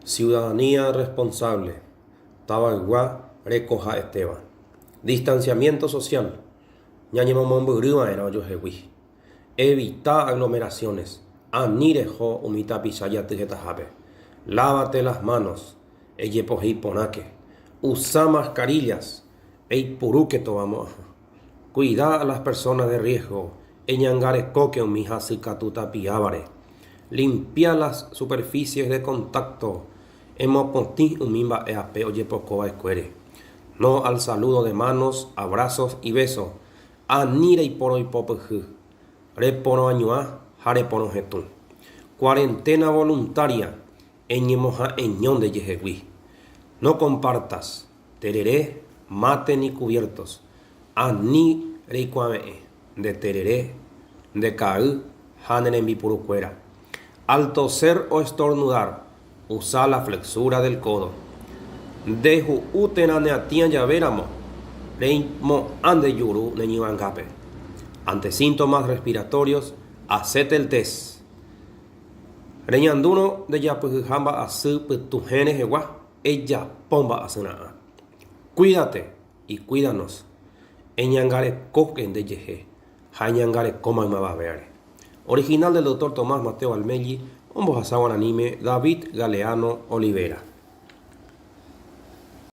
Ciudadanía responsable, tavaygua rekoha'etéva. Distanciamiento social, ñañemomombyryva'erã ojuehegui. Evita aglomeraciones, ani reho umi tapicha jaty hetahápe. Lávate las manos, ejepohéi porãke. Usa mascarillas, eipurúke tovamo'ãha. Cuida a las personas de riesgo, eñangarekóke umi hasykatu tapiávare. Limpia las superficies de contacto, emopotĩ umi mba'e ape ojepokova'ekuére. No al saludo de manos, abrazos y besos, ani reiporoipopyhy, reporoañuã ha reporohetũ. Cuarentena voluntaria, eñemoha'eño ndejehegui. No compartas, terere, mate ni cubiertos, ani reikuave'ẽ nde terere, nde ka'ay ha ne rembipurukuéra. Al toser o estornudar, usa la flexura del codo. Nde hu'u térã ne atĩa javéramo, reimo'ã nde juru ne ñyvangápe. Ante síntomas respiratorios, hacete el test. Reñandúrõ ndejapyhyha mba'asy pytuhẽ rehegua, ejapo mba'asyra'ã. Cuídate y cuídanos. Eñangarekóke ndejehe ha eñangareko maymavavéare. Original del Doctor Tomás Mateo Almelli, ombohasa guaraníme David Galeano Olivera.